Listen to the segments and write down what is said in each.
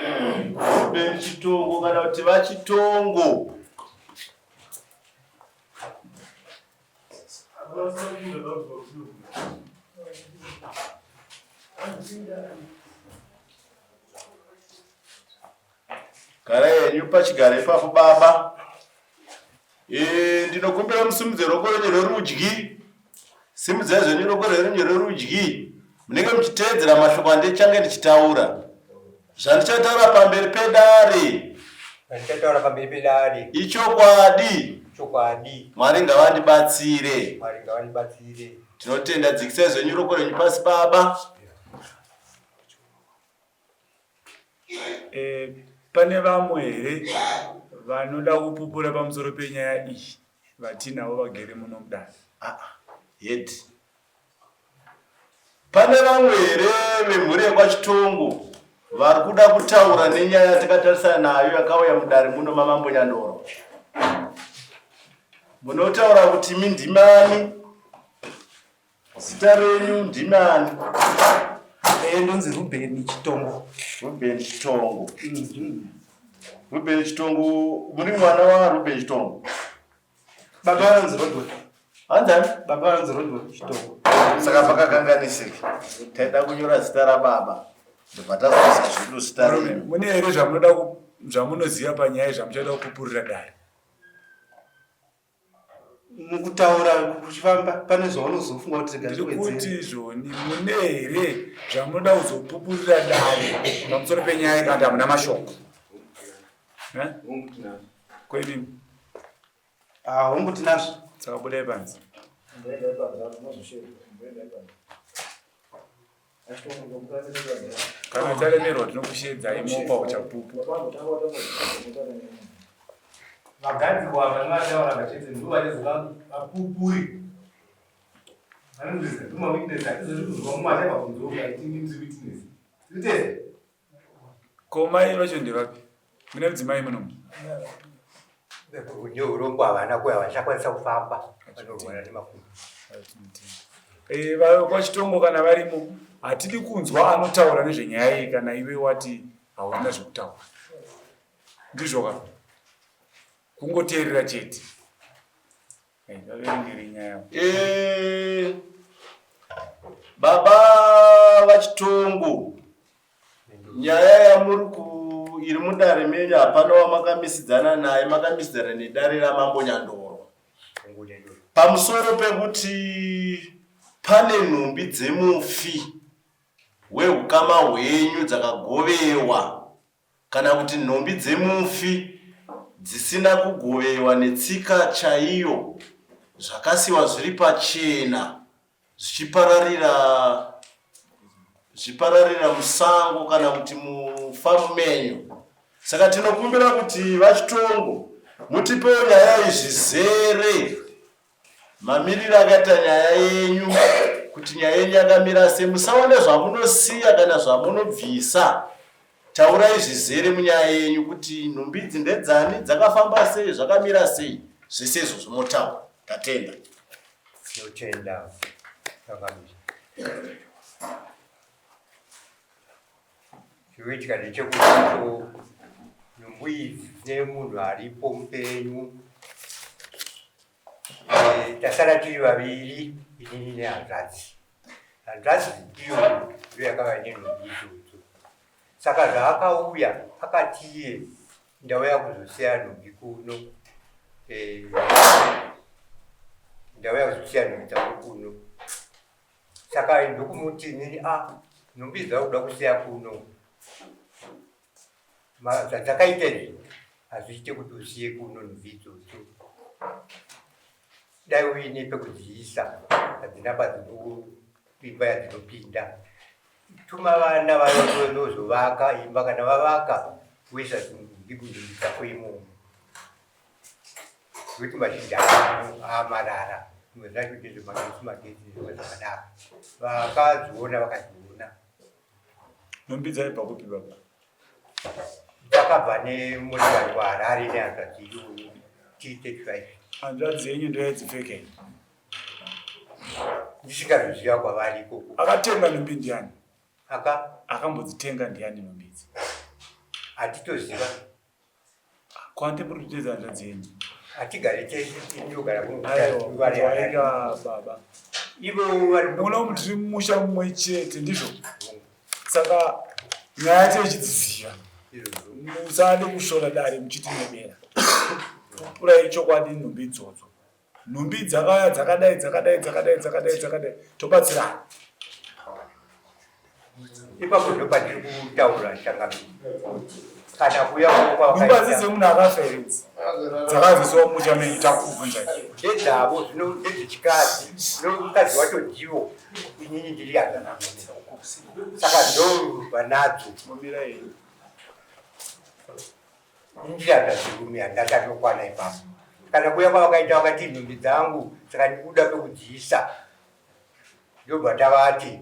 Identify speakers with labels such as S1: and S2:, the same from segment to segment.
S1: Ruben Chitongo kana kuti VaChitongo. Garai henyu pachigaro ipapo baba. E, ndinokumbira musimudze ruoko rwenyu rwerudyi. Simudzai zvenyu ruoko rwenyu rwerudyi. Munenge muchiteedzera mashoko andichange ndichitaura. Zvandichataura pamberi pedare.
S2: Zvandichataura pamberi pedare.
S1: Ichokwadi.
S2: Chokwadi.
S1: Mwari ngavandibatsire.
S2: Mwari ngavandibatsire.
S1: Tinotenda dzikisai zvenyu ruoko rwenyu pasi baba.
S3: Eh, pane vamwe here vanoda kupupura pamusoro penyaya iyi vatinavo vagere muno mudare?
S1: Ah, head. Pane vamwe here vemhuri yekwaChitongo vari kuda kutaura nenyaya yatakatarisana nayo yakauya mudare muno maMambo Nyandoro? Munotaura kuti imi ndimani? Zita renyu ndimi ani?
S4: Eh, ndonzi Ruben Chitongo.
S1: Ruben Chitongo. Ruben Chitongo, muri mwana wa Ruben Chitongo?
S4: Baba vanonzi Rodwell.
S1: Hanzani?
S4: Baba vanonzi Rodwell Chitongo.
S1: Saka pakakanganisika. Taida kunyora zita rababa. Ndobva tazoisa zvedu zita renyu.
S3: Mune here zvamunoda zvamunoziva panyaya zvamuchada kupupurira dare?
S4: Mukutaura kuchifamba pane zvaunozofunga kuti rega
S3: Ndiri kuti izvoni mune here zvamunoda kuzopupurira dare pamusoro penyaya kana kuti hamuna mashoko? Eh? Kwenini?
S4: Ah, hongu tinazvo.
S3: Saka budai panze. Kana taremerwa tinokusheedzai mopa uchapupu.
S2: Vagadzirwa ava nevataura vachete ndivo vachazova vapupuri. Vanonzwisa nduma witness hatizoti kuzwa mumwe achabva kunze uko aiti ndiri witness. Tiri tese.
S3: Ko mai vacho ndevapi? Mune mudzimai muno?
S2: Neurombo havana kuya vachakwanisa kufamba vanorwara nemakumbo.
S3: Eh, kwachitongo kana varimo hatidi kunzwa anotaura nezvenyaya iyi kana iwe wati hauna zvekutaura. Ndizvo ka? Kungoteerera chete. Vaverengere nyaya.
S1: Eh, baba vachitongo nyaya yamuri ku iri mudare menyu hapana wamakamisidzana naye makamisidzana nedare ramambo nyandoro pamusoro pekuti pane nhumbi dzemufi wehukama hwenyu dzakagovewa kana kuti nhumbi dzemufi dzisina kugovewa netsika chaiyo zvakasiwa zviri pachena zvichipararira zvichipararira musango kana kuti mufamu menyu. Saka tinokumbira kuti vaChitongo mutipewo nyaya iyi zvizere mamiriro akaita nyaya yenyu kuti nyaya yenyu yakamira sei musaone zvamunosiya kana zvamunobvisa taurai zvizere munyaya yenyu kuti nhumbi idzi ndedzani dzakafamba sei zvakamira sei zvese izvozvo motaura tatenda
S2: Tinotenda changamire. Chinoitika ndechekuti nhumbu idzi dzine munhu aripo mupenyu. Eh, tasara tiri vaviri inini nehanzvadzi. Hanzvadzi iyo ndiyo yakava nenhumbu idzodzo. Saka zvaakauya akati iye Ndauya kuzosiya nhumbi kuno. Eh, ndauya kuzosiya nhumbi dzangu kuno. Saka ndokumuti inini ah, nhumbi dzakuda kusiya kuno. Zvadzakaita izvi hazviite kuti usiye kuno nhumbi idzodzo. Dai uine pekudziisa hadzina padzinoimba yadzinopinda. Tuma vana vanozovaka imba kana vavaka voisa nhumbi dzako imomo. Nokuti mazhinji acho amarara zvimwe zvacho ndezvemagetsi magetsi nezvimwe zvakadaro. Vakadziona vakadziona.
S3: Nhumbi dzaibva kupi baba?
S2: Dzakabva nemotikari kuHarare nehanzvadzi iyoyo T35.
S3: Hanzvadzi yenyu ndoyaidzipfeka iyi?
S2: Ndisingazviziva kwavari ikoko.
S3: Akatenga nhumbi ndiani?
S2: Aka?
S3: Akambodzitenga ndiani nhumbi idzi?
S2: Hatitoziva.
S3: Kwante muri kutedza hanzvadzi yenyu.
S2: Hatigare tese tinogara
S3: kunoaika baba.
S2: Ivo vari
S3: muno tiri mumusha mumwe chete ndizvo. Saka nyaya yacho ichidziziva. Musade kushora dare muchiti nyebera. Purai chokwadi nhumbi idzodzo. Nhumbi dzakauya dzakadai dzakadai dzakadai dzakadai dzakadai tobatsirana.
S2: Ipapo ndopandiri kutaura changamire. Kana kuuya
S3: kwavo Nhumbi hadzisi dzemunhu akafa here idzi? Dzakazoiswa mumusha menyu takubvunzai.
S2: Ndedzavo zvino ndedzechikadzi zvino mukadzi wacho ndivo inini ndiri hanzvadzi. Saka ndovanadzo.
S3: Momira here?
S2: Ndira zvachirume handachatokwana ipapo. Kana kuuya kwavakaita vakati nhumbi dzangu saka ndikuda pekudziisa. Ndobva tavati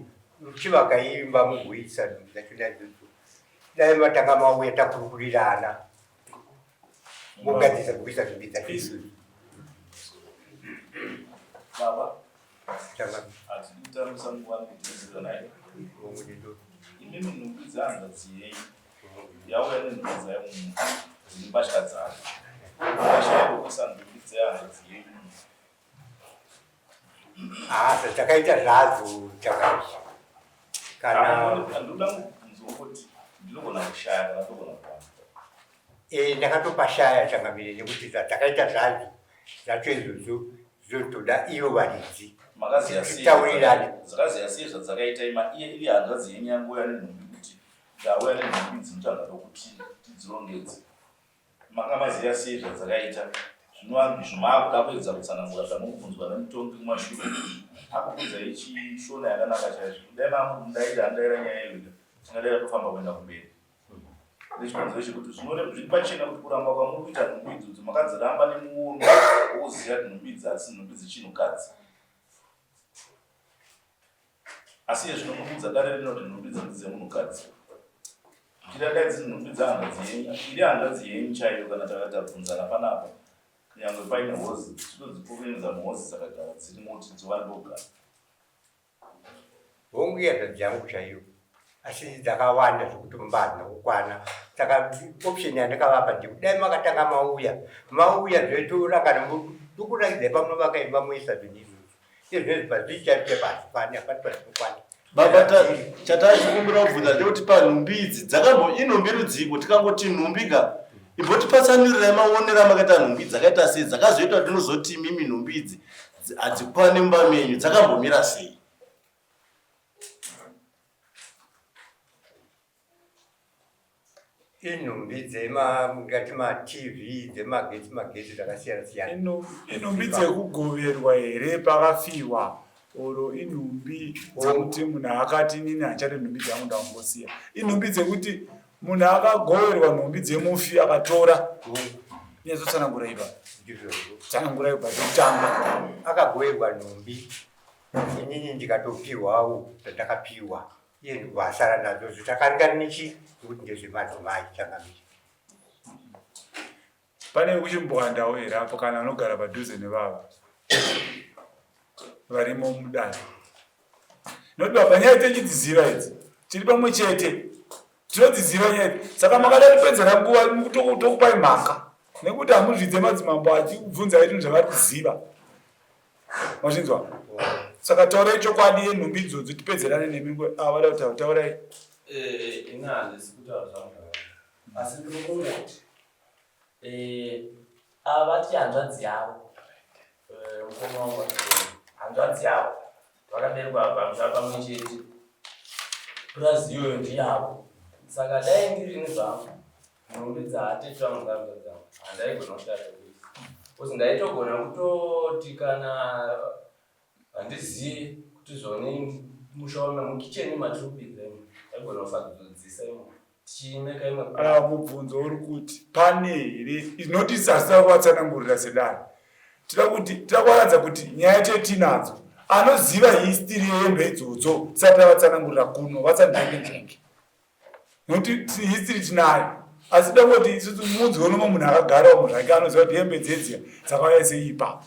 S2: chivakaimba mugoisa nhumbi dzacho naidzodzo. Dai matanga mauya takurukurirana. Mogadzisa kuisa nhumbi dzacho idzodzo.
S5: Baba. Hatidi kutambisa nguva nekutenderera naye. Imimi nhumbi dzehanzvadzi yenyu yauya nenhumbi dzayo mumba dzine mbatya dzayo. Mungashaya pekuisa nhumbi dzehanzvadzi yenyu mumba.
S2: Ah, zvadzakaita zvadzo chakazvi.
S5: Kana ndoda mubvunzo wokuti ndinogona kushaya kana ndogona kuwana.
S2: Eh, ndakatopashaya changamire nekuti zvadzakaita zvadzo zvacho izvozvo zvotoda ivo varidzi.
S5: Makaziya sei?
S2: Titaurirane.
S5: Dzakaziya sei zvadzakaita ima iye iri hanzvadzi yenyu yangouya nenhumbi kuti ndauya nenhumbi idzi muchangada kuti tidzirongedze. Makamaziya sei zvadzakaita zvinova izvo maakuda kuedza kutsanangura zvamukubvunzwa nemutongi kumashure akubvunzai chishona yakanaka chaizvo kudai mamudaira andaira nyaya iyoita tingadai tofamba kuenda kumberi. Nechikonzero chekuti zviri pachena kuti kuramba kwamuri kuita nhumbi idzodzo makadziramba nemuono wokuziva kuti nhumbi idzi hadzisi nhumbi dzechinhukadzi. Asi iye zvino muri kuudza dare rino kuti nhumbi idzi ndedzemunhukadzi. Zvichida dai dziri nhumbi dzehanzvadzi yenyu, iri hanzvadzi yenyu chaiyo kana tabvunzana panapa kunyangwe paine hozi tinodzipokenedza muhozi dzakagara dzirimo kuti dziwane pekugara.
S2: Hongu ihanzvadzi yangu chaiyo asi dzakawanda zvekuti mumba hadzina kukwana saka option yandakavapa ndekuti dai makatanga mauya mauya zvetorangana tokuratidzai pamunovaka imba moisa zvinhu izvozvo izvezvi pazvii chaipo chaipo hazvikwani hapana pazvinokwana
S1: Baba chatachikumbira kubvunza ndekuti panhumbi idzi dzakambo inhumbi rudziiko tikangoti nhumbi ka imbotipatsanurirai maonero amakaita nhumbi dzakaita sei dzakazoita kuti muzoti imimi nhumbi idzi hadzikwane mumba menyu dzakambomira sei?
S2: Inhumbi dzemangati matv dzemagetsi magetsi dzakasiyana siyana.
S3: Inhumbi dzekugoverwa here pakafiwa oro inhumbi dzekuti munhu akati inini handichade nhumbi dzangu ndakungosiya inhumbi dzekuti munhu akagoverwa nhumbi dzemufi akatora nyatsotsanangura ipa tsanangura ipa zvekutanga
S2: akagoverwa nhumbi inini ndikatopiwawo zvandakapiwa iye ndobva asara nadzo zvitakarikari nechi nekuti ndezvemadzimai changamire
S3: Pane wekuchimbwandawo here apo kana anogara padhuze nevava varimo mudare? Nekuti baba nyaya techidziziva idzi tiri pamwe chete tinodziziva nyaya idzi saka makada kupedzera nguva tokupai mhaka nekuti hamuzvidze madzimambo achikubvunzai zvinhu zvavari kuziva mazvinzwa saka taurai chokwadi yenhumbi idzodzo tipedzerane nemi ava vada kutaura taurai
S6: eh, ini handisi kutaura zvangu asi ndiri kungoti Eh, ava vati hanzvadzi yavo eh, mukoma wangu hanzvadzi yavo vakaberekwa pamusha pamwe chete purazi iyoyo ndiyavo saka dai ndirini zvangu nhumbi dzaatete vangu hanzvadzi yangu handaigona kushaya pekuisa bcause ndaitogona kutoti kana handizivi kuti zvoni musha wame mukicheni matiri kubikira imo ndaigona kusazodzisa imo tichimeka imwe
S3: Ah, mubvunzo uri kuti pane here not isasina kuvatsanangurira sedare tida kuti tida kuvaratidza kuti nyaya yacho tinadzo anoziva history yehembe idzodzo tisati tavatsanangurira kuno vatsanzvenge nokuti history tinayo asi tida kuti isusu munzwe unomwe munhu akagarawo muzvake anoziva kuti hembe dzedziya dzakauya sei ipapo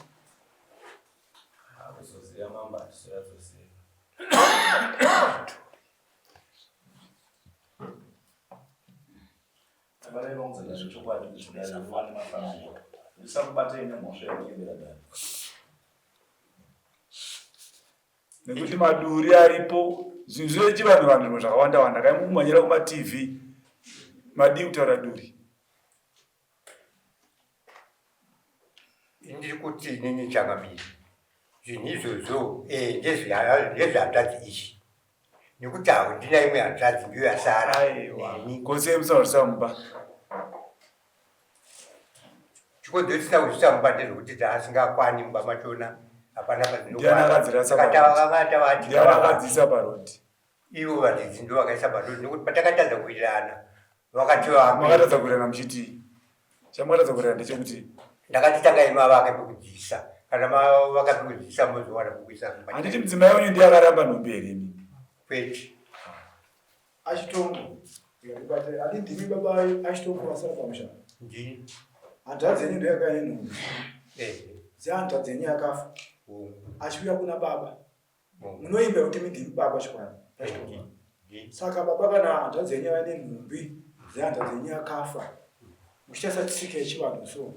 S6: Kuzoziva mambo hatisiratsoziva.
S5: Barai vaudza dare chokwadi kuti dare riwane mafambiro. Risakubatei nemhosva yekunyebera dare.
S3: Nekuti maduri aripo, zvinhu zvechivanhu vanhu zvimwe zvakawanda wanda. Kai mukumhanyira kumaTV madii kutaura duri?
S2: Ndiri kuti inini changamire zvinhu izvozvo eh, ndezvehanzvadzi izvi nekuti handina imwe hanzvadzi ndiyo yasara
S3: neni. Kose musaurisa mumba.
S2: Chikonzero tisina kuzviisa mumba ndezvekuti taasingakwani mumba machona hapana
S3: Ndiani akadzirasa parodi? Ndiani akadzisa parodi?
S2: Ivo vadzidzi ndo vakaisa parodi nekuti patakatadza kuwirirana vakati vamwe.
S3: Makatadza kuwirirana muchitii? Chamakatadza kuwirirana ndechekuti
S2: ndakati tangai mavaka pekudziisa kana mavaka pekudziisa mozowana pekuisa.
S3: Handiti mudzimai wenyu ndiye akaramba nhumbi here imi?
S2: Kwete.
S7: Achitongo ndikatibate adi ndimi baba achitongo vasara pamusha.
S2: Ndini.
S7: Hanzvadzi yenyu ndiyo yakauya nenhumbi.
S2: Eh.
S7: Dzehanzvadzi yenyu yakafa. Achiuya kuna baba. Munoimba kuti imi ndimi baba chikwani. Achitongo. Saka baba kana hanzvadzi yenyu yava nenhumbi dzehanzvadzi yenyu yakafa. Muchitarisa tsika yechivanhu so.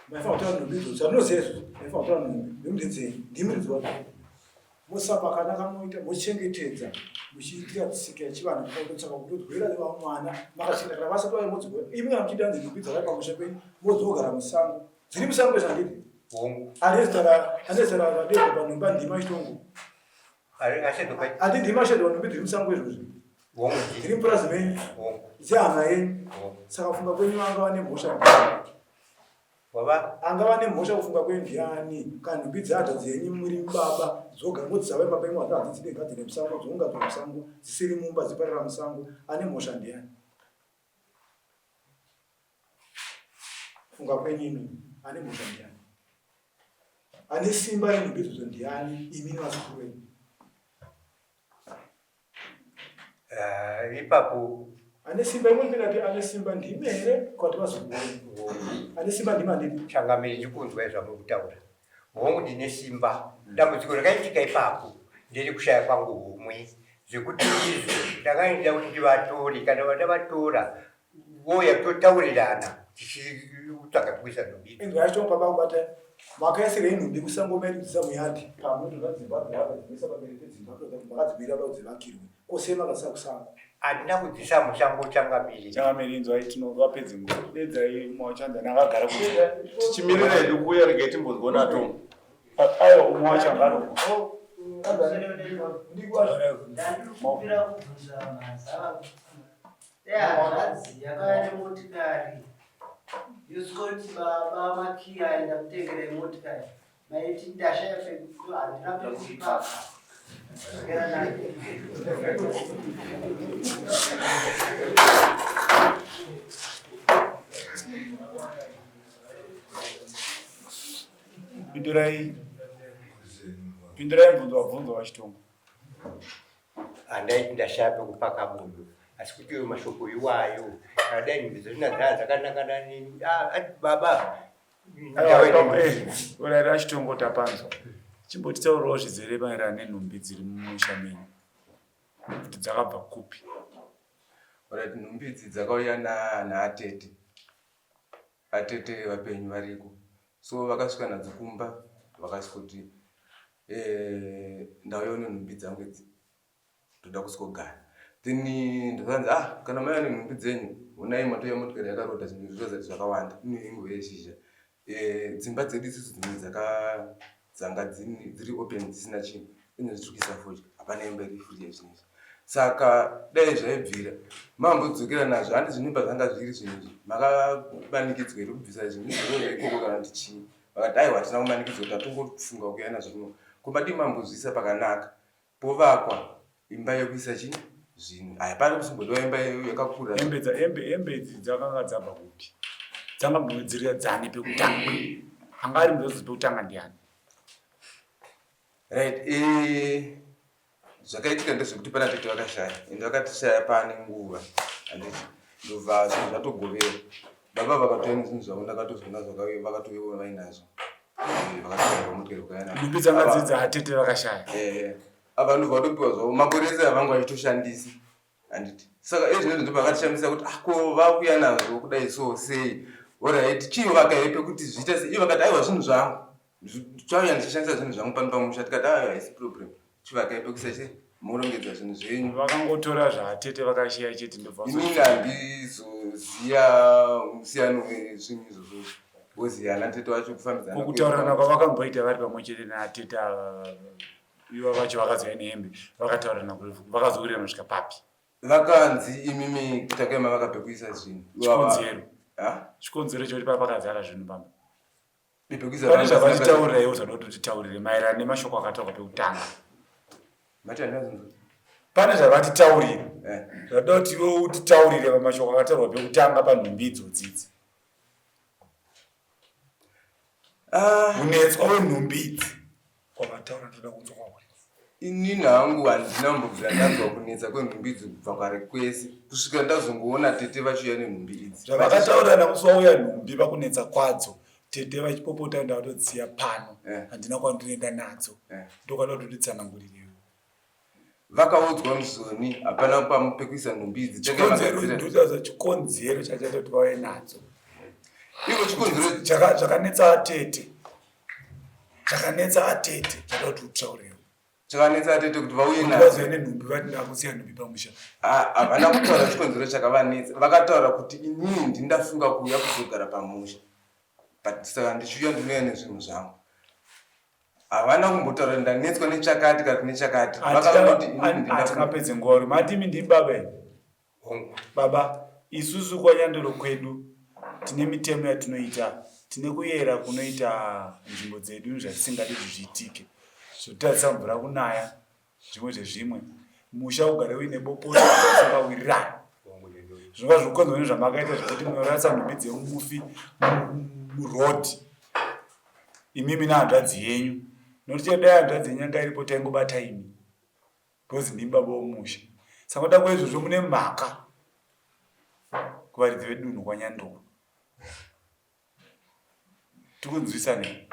S7: Maifanira kutora nhumbi idzodzo dzatinoziva isusu maifanira kutora nhumbi nekuti ndedzenyu ndimi muridzi wadzo moisa pakanaka moita mochengetedza muchiitira tsika yechivanhu kutotsvaka kutodzwera mwana makachengeta kana vasati vauya modzigwera imi kana muchida hanzi nhumbi dzakai pamusha penyu modzogara musango dziri musango zvandidi ane zita radehwa panhumbi andima chitongo andi ndima shedwa nhumbi dziri musango izvozvi dziri mupurazi menyu dzehama yenyu saka kufunga kwenyu vanga vane mhosva angava nemhosva kufunga kwenyu ndiani kana nhumbi dzeadha dzenyu muri baba dzogara modzisava imba penyu hati hadzitside gadzire musango dzoungadzwa musango dzisiri mumba dziparira musango ane mhosva ndiani Funga kwenyu imi, ane mhosva ndiani? Ane simba renhumbi idzodzo ndiani imi nevazukuru venyu?
S2: Uh, ipapo
S7: ane simba imwe ndingati ane simba ndimi here kwati vazukuru venyu? Ane simba ndimi andidi?
S2: Changamire, ndikunzwa zvamuri kutaura. Hongu ndine simba. Dambudziko rakaitika ipapo nderekushaya kwangu homwe zvekuti izvo ndanga ndida kuti ndivatore kana vandavatora vouya totaurirana tichitsvaga pekuisa nhumbi
S7: Inzwa yacho baba kubata makaisirei nhumbi kusango medu dzisa muyadhi pamunotora dzimba dzavaka dzinoisa pamberi pedzimba kuratidza kuti makadzibira kuda kuti dzivakirwe ko sei makadzisa kusango
S2: Handina kudzisa musango changamire.
S3: Changamire inzwai tinovapedze nguva. Dedzai umwe wacho anzi akagara
S1: kunze. Tichimirira hedu kuuya regai timbonzwa naTom.
S3: Aiwa umwe wacho anga ari uko.
S8: Ndandikumbira kubvunza mazava ehanzvadzi yakauya nemotikari yosvikoti baba makiya aenda kutengera motikari maiti ndashaya pekuti handina pekupaka
S3: Pindurai pindurai mubvunzo wabvunzwa vachitongo.
S2: Handaiti ndashaya pekupaka munhu asi kuti iwo mashoko iwayo kana dai nhumbi dzachona dzaa dzakanangana neni ah, ati baba
S3: Uraira achitongo tapanzwa. Chimbotitaurirawo zvizere maererano nenhumbi dziri mumusha menyu kuti dzakabva kupi.
S9: Alright, nhumbi idzi dzakauya naatete. Atete vapenyu variko. So vakasvika nadzo kumba vakasvikoti eh, ndauyawo nenhumbi dzangu idzi. Ndoda kusvikogara. Then ndakanzi ah kana maiva nenhumbi dzenyu honai matouya motikari yakaroda zvinhu zvozati zvakawanda ine inguva yezhizha. Eh, dzimba dzedu isusu dzimwe dzaka dzanga dziri open dzisina chinhu ine zviri kuisa fodya hapana imba iri free yezvinhu izvi saka dai zvaibvira mambodzokera nazvo handi zvinhu pazvanga zviri zvinhu izvi makabanikidzwa here kubvisa zvinhu izvozvo ikoko kana kuti chii vakati aiwa hatina kumanikidzwa tatongofunga kuuya nazvo kuno ko madii mambozviisa pakanaka Povakwa imba yekuisa chi zvinhu. Aya pari kusimbodiwa imba yakakura.
S3: Hembe dza hembe hembe idzi dzakanga dzabva kupi? Dzanga dziri dzani pekutanga. Anga ari mudzodzo pekutanga ndiani?
S9: Right, eh zvakaitika ndezvekuti pana tete vakashaya ende vakatishaya pane nguva handiti ndobva zvinhu zvatogovewa baba vakatouya nezvinhu zvavo ndakatozviona zvakauya vakatouyawo vainazvo
S3: Nhumbi dzanga dzidzi atete vakashaya.
S9: Eh, ava ndobva vatopiwa zvavo makore ese avanga vachitoshandisa. Handiti saka ezvinezvi ndo pakatishamisa kuti ah, ko vakuya nazvo kudai so sei? Orit chii vaka here pekuti zviita sei? Ivo vakati aiwa zvinhu zvangu chauya ndichishandisa zvinhu zvangu pano pamusha. Tikati aiwa haisi problem, chivakai pekuisa chii morongedza zvinhu zvenyu.
S3: Vakangotora zvaatete vakashiya chete ndobva
S9: Inini handizoziya musiyano wezvinhu izvozvo woziya ana tete wacho kufambidzana.
S3: Kukutaurirana kwavakamboita vari pamwe chete naatete ava, ivo vacho vakazouya nehembe, vakataurirana, vakazowirirana kusvika papi?
S9: Vakanzi imimi takaema vakapekuisa zvinhu.
S3: Chikonzero chikonzero chekuti paa pakazara zvinhu pamba pane zvavatitaurira iwo zvada kuti titaurire maererano nemashoko akataurwa pekutanga. Pane zvavatitaurira zvada kuti iwe utitaurire pamashoko akataurwa pekutanga panhumbi idzodzi idzi. Unetswa wenhumbi idzi kwavataura ndoda kunzwa kwauri.
S9: Inini hangu handina kumbobvira ndanzwa kunetsa kwenhumbi idzi kubva kare kwese kusvika ndazongoona tete vachiuya nenhumbi idzi.
S3: Zvavakataurirana musi wauya nhumbi pakunetsa kwadzo, tete vachipopota ndatodziya pano, handina kwandinoenda nadzo, ndokwada kuti utitsanangurirewo.
S9: Vakaudzwa muzoni hapana pekuisa nhumbi idzi.
S3: Chikonzero chikonzero chachaita kuti vauye nadzo.
S9: Ivo chikonzero
S3: zvakanetsa atete, chakanetsa atete chada kuti utaurewo.
S9: Chakanetsa atete kuti vauye
S3: nadzo, vazouya nenhumbi vati ndakusiya nhumbi pamusha.
S9: Havana kutaura chikonzero chakavanetsa. Vakataura kuti inini ndindafunga kuuya kuzogara pamusha, but saka ndichiuya ndinouya nezvinhu zvangu. Havana kumbotaura ndanetswa nechakati kana nechakati. Vakangoti
S3: inini ndingapedze nguva uri mati imi ndimi baba here? Baba, isusu kwaNyandoro kwedu tine mitemo yatinoita, tine kuyera kunoita nzvimbo dzedu zvatisingadi kuti zviitike, zvotadzisa mvura kunaya, zvimwe zvezvimwe, musha ugare uine bopoto, usingawirirani, zvinova zvikukonzerwa nezvamakaita zvekuti munorasa nhumbi dzemufi muroad imimi nehanzvadzi yenyu, nokuti dai hanzvadzi yenyu yanga iripo taingobata imi because ndimi baba womusha. Saka kuda kwaizvozvo mune mhaka kuvaridzi vedunhu kwaNyandoro. Tikunzwisa nei?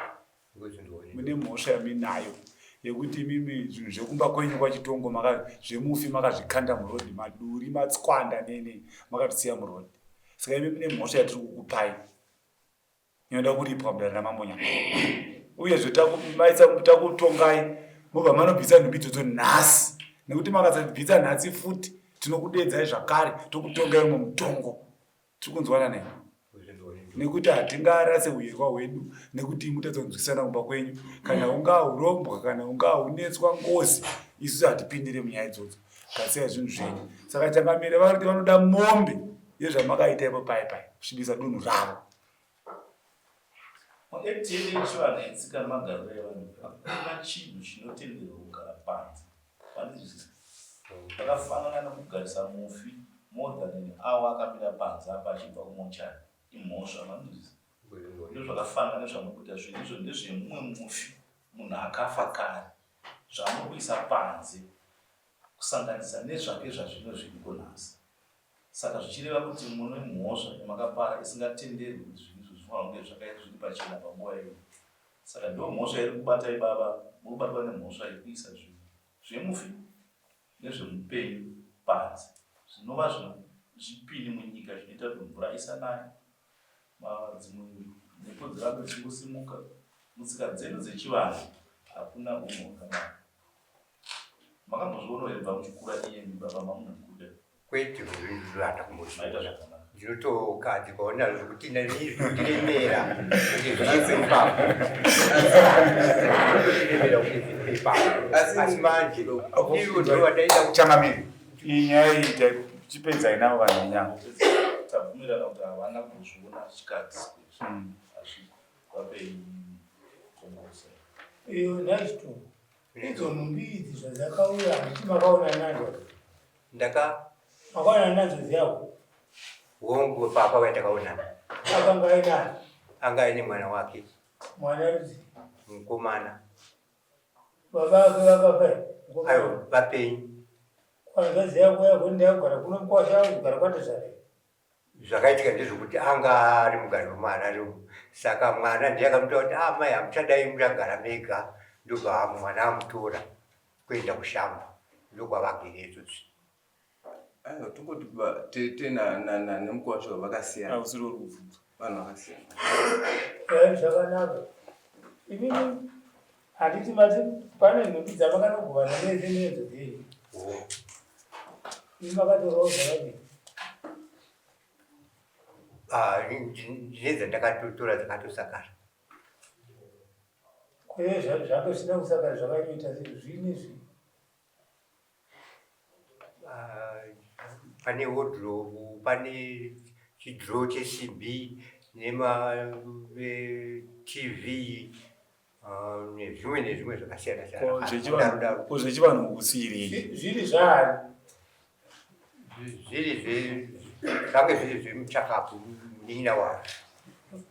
S3: Mune mhosva yaminayo yekuti imimi zvinhu zvekumba kwenyu kwaChitongo zvemufi makazvikanda murodhi, maduri matswanda nene makatisiya murodhi. Saka imi mune mhosva yatiri kukupai inoda kuripwa mudare raMambo Nyandoro. Uyezve takutongai mobva manobvisa nhumbi idzodzo nhasi, nekuti makasabvisa nhasi futi tinokudedzai zvakare tokutongai umwe mutongo. Tiri kunzwana nei? Nekuti hatingarase uyerwa hwedu nekuti imutadza kunzwisana kumba kwenyu, kana ungaa urombwa kana ungaa unetswa ngozi, isusu hatipindire munyaya idzodzo. Gadzisai zvinhu zvenyu. Saka changamire vari kuti vanoda mombe yezvamakaita ipo pai pai kusvibisa dunhu ravo.
S5: Muact yedu yechivanhu yetsika nemagariro evanhu hakuna chinhu chinotenderwa kugara panze. Pandizwisisa. Zvakafanana nekugarisa mufi more than an hour akamira panze apa achibva kumochari. Imhosva, mandizwisisa. Ndozvakafanana nezvamuri kuita zvinhu izvo ndezvemumwe mufi, munhu akafa kare. Zvamuri kuisa panze kusanganisa nezvake zvazvino zviriko nhasi. Saka zvichireva kuti mune mhosva yamakapara isingatenderwi kuti zvinhu izvo zvinofanira kunge zvakaita zviri pachena panguva iyoyo. Saka ndiyo mhosva iri kubatai baba, muri kubatwa nemhosva yekuisa zvinhu zvemufi nezvemupenyu panze zvinova zvipini munyika zvinoita kuti mvura isanaya, dzimwe mhepo dzirambe dzichingosimuka. Mutsika dzedu dzechivanhu hakuna unhu hwakadaro. Makambozvionawo here kubva muchikura iyemi baba mamunokuda?
S2: Kwete, zvanda kumbozviona, ndinotokadzikawo nazvo zvekuti nani zvinondiremera kuti zviibve ipapo, zvinondiremera kuti zviibve ipapo, asi manje ivo ndo vandaida.
S3: Changamire, iyi nyaya iyi chipedzai navo vanhu venyama.
S5: Tabvumirana kuti havana kuzviona chikadzi hazviko vapei kongosa.
S10: Iyo nhaisto idzo nhumbi idzi zvadzakauya handiti makaona nadzo?
S2: Ndaka
S10: makaona nadzo dziyako?
S2: Hongu, papa ndakaonana.
S10: Akanga ainayo?
S2: Anga aine mwana wake.
S10: Mwana rudzi?
S2: Mukomana.
S10: Baba vake vakafa here?
S2: Aiwa, vapenyu.
S10: Hanzvadzi yako yako ndeyakugara kuno mukwasha kugara kwatezvara here?
S2: Zvakaitika ndezvekuti anga ari mugari wemuHarare umu, saka mwana ndiye akamutora kuti amai ah, hamuchadai muchagara mega, ndobva mwana amutora kuenda kushamba, ndokwavagere izvozvi.
S9: Aiwa, tongoti tete nemukwasha vakasiyana.
S3: Ausiri uri kubvunza.
S9: Vanhu vakasiyana.
S10: Eh, zvakanaka. Imimi handiti mati pane nhumbi dzavakanogovana mese nedzo dzenyu. Imi makatorawo zvakadii?
S2: Ah, ndine dzandakatotora dzakatosakara.
S10: Kweye zvake zvisina kusakara zvakanyoita sei zvini zvi.
S2: Ah, pane wardrobe, pane chidhiro chesimbi nema eh, TV ah, nezvimwe nezvimwe zvakasiyana siyana.
S3: Ko zvechivanhu kusiyirei?
S10: Zviri zvaani?
S2: Zviri zve zvange zviri zvemuchakapu munin'ina wavo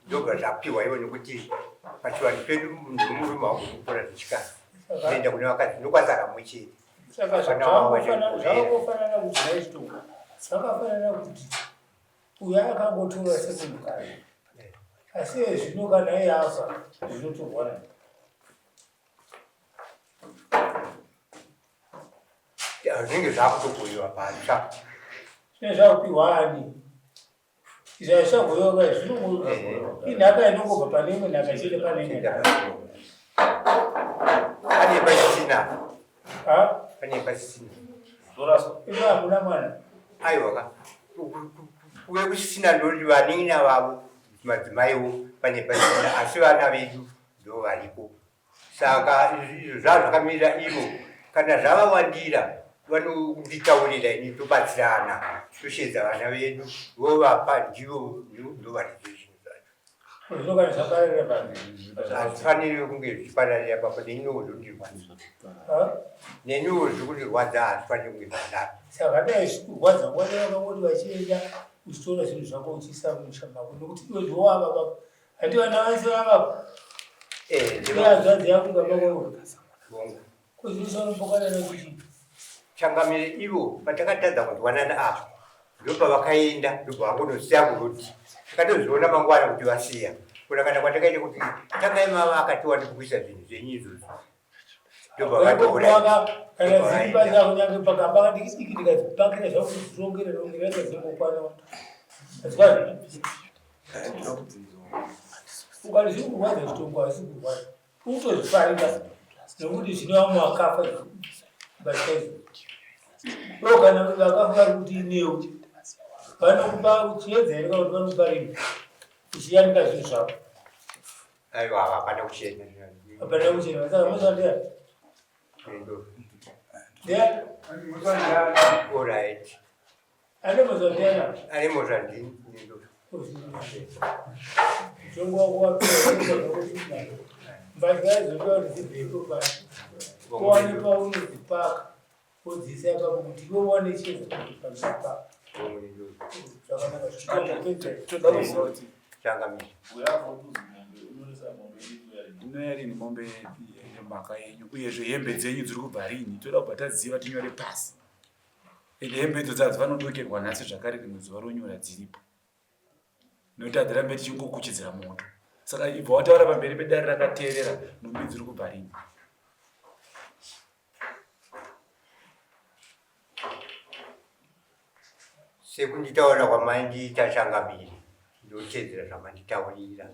S2: ndobva zvapiwa ivo nekuti pachivanhu pedu munhu wemurume haugoni kutora zvechikadzi zvinoenda kune vakadzi ndokwasara mumwe chete.
S10: Saka zvakangofanana kuti zvaichitonga zvakafanana kuti uyo akangotora semunhukadzi asi iye zvino kana iye afa zvinotorwa naye.
S2: Zvinenge zvakutogoyiwa patsva.
S10: Zvinenge zvakupiwa ani? Izvi hazvichagoyiwa ka zvinongo inhaka inongobva pane imwe nhaka ichienda pane imwe nhaka.
S2: Pane pasisina.
S10: Ha?
S2: Pane pasisina.
S5: Zoraswa.
S10: Ivo hamuna mwana.
S2: Aiwa ka. Kuve kusisina ndoti vanin'ina vavo madzimaiwo pane pasisina asi vana vedu ndo variko. Saka izvo zvazvakamirira ivo kana zvavawandira vanonditaurira ini tobatsirana tosheedza vana vedu vovapa ndivo ndovaridzi zvinhu zvacho. Hazvifaniri kunge zvichipararira papa neniwo zvondirwadza. Neniwo zviri kundirwadza hazvifaniri kunge zvakadaro.
S10: Saka dai zvikurwadza nguva yakangoti vachienda uchitora zvinhu zvako uchiisa mumusha mako nekuti iwe ndiwo wava baba Handi vana vese vava.
S2: Eh,
S10: ndiyo hanzvadzi yako baba kwavo. Kuzivisa unopokana nekuti
S2: changamire ivo patakatadza kunzwanana apa ndopavakaenda ndobva vangonosiya kuroti takatozviona mangwana kuti vasiya kuna kana kwatakaita kuti tangai mava akatiwa ndikuisa zvinhu zvenyu izvozvo ndobva
S10: vatouraya kana dziri basa kunyange pakamba kadikidiki ndikadzipakira zvakuzirongera rongera dzazingokwana azwani ukati zviri kurwadza zvitongo hazisi kurwadza utozvifarira nekuti zvine vamwe vakafa mbatya izvo o kana vakafa vari kuti inewo vanokupa chiedza here kana kuti vanokupa rini uchiyanika zvinhu zvako
S2: Aiwa hapana kuchena.
S10: Hapana kuchena. Saka mhosva ndiani? Ndiani?
S2: All right.
S10: Ane mhosva ndiani?
S2: Ane mhosva ndini.
S10: Mutongo wako wapera mbatya yazotoa kuti dzibvepo pasi. Uwane paunodzipaka wodziisa ipapo kuti iwe uwane chiedza pamberi pako. Zvakanaka
S3: Toda kuziva kuti inouya rini mombe yemhaka yenyu uyezve hembe dzenyu dziri kubva rini toda kubva taziva tinyore pasi ende hembe idzodzo hadzifanodokerwa nhasi zvakare rimwe zuva ronyora dziripo nokuti hatirambe tichingokuchidzira moto saka ibva wataura pamberi pedare rakateerera nhumbi dziri kubva rini
S2: Sekunditaurira kwamandiita changamire, ndotedzera zvamanditaurira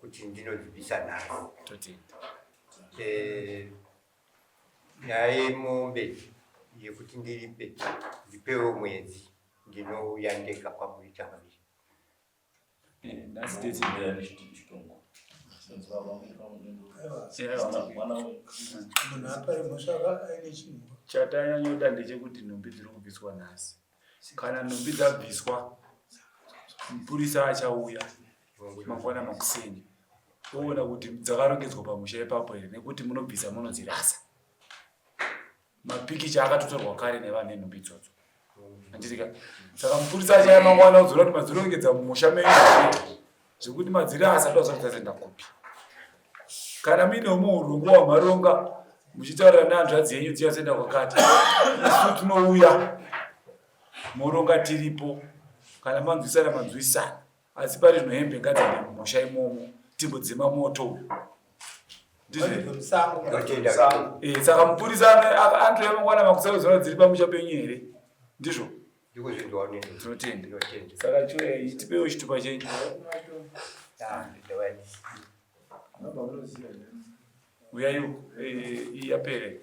S2: kuti ndinodzibvisa nhasi.
S3: Totenda.
S2: Eh, nyaya yemombe yekuti ndiripe ndipewo mwedzi ndinouya ndega kwamuri changamire.
S3: Chatanyanyoda ndechekuti nhumbi dziri kubviswa nhasi. Kana nhumbi dzabviswa, mupurisa achauya mangwana makuseni oona kuti dzakarongedzwa pamusha ipapo here nekuti munobvisa munodzirasa. Mapikicha akatotorwa kare nevanhu nenhumbi idzodzo. Handitika. Saka mupurisa achaya mangwana odzora kuti madzirongedza mumusha menyu zvekuti madzirasa ndoazoti dzazoenda kupi. Kana muine umwe urongwa hwamaronga muchitaurira nehanzvadzi yenyu dzichazoenda kwakati. Isu tinouya moronga tiripo kana manzwisana manzwisana asi pari zvino hembe ngadziende mumusha imomo timbodzima moto uyu. Ndizvo eh, saka mupurisa anotoya mangwana makusakuzona dziri pamusha penyu here? Ndizvo. Tinotenda. Saka chiuya tipewo chitupa chenyu. Uyai eh, yapere.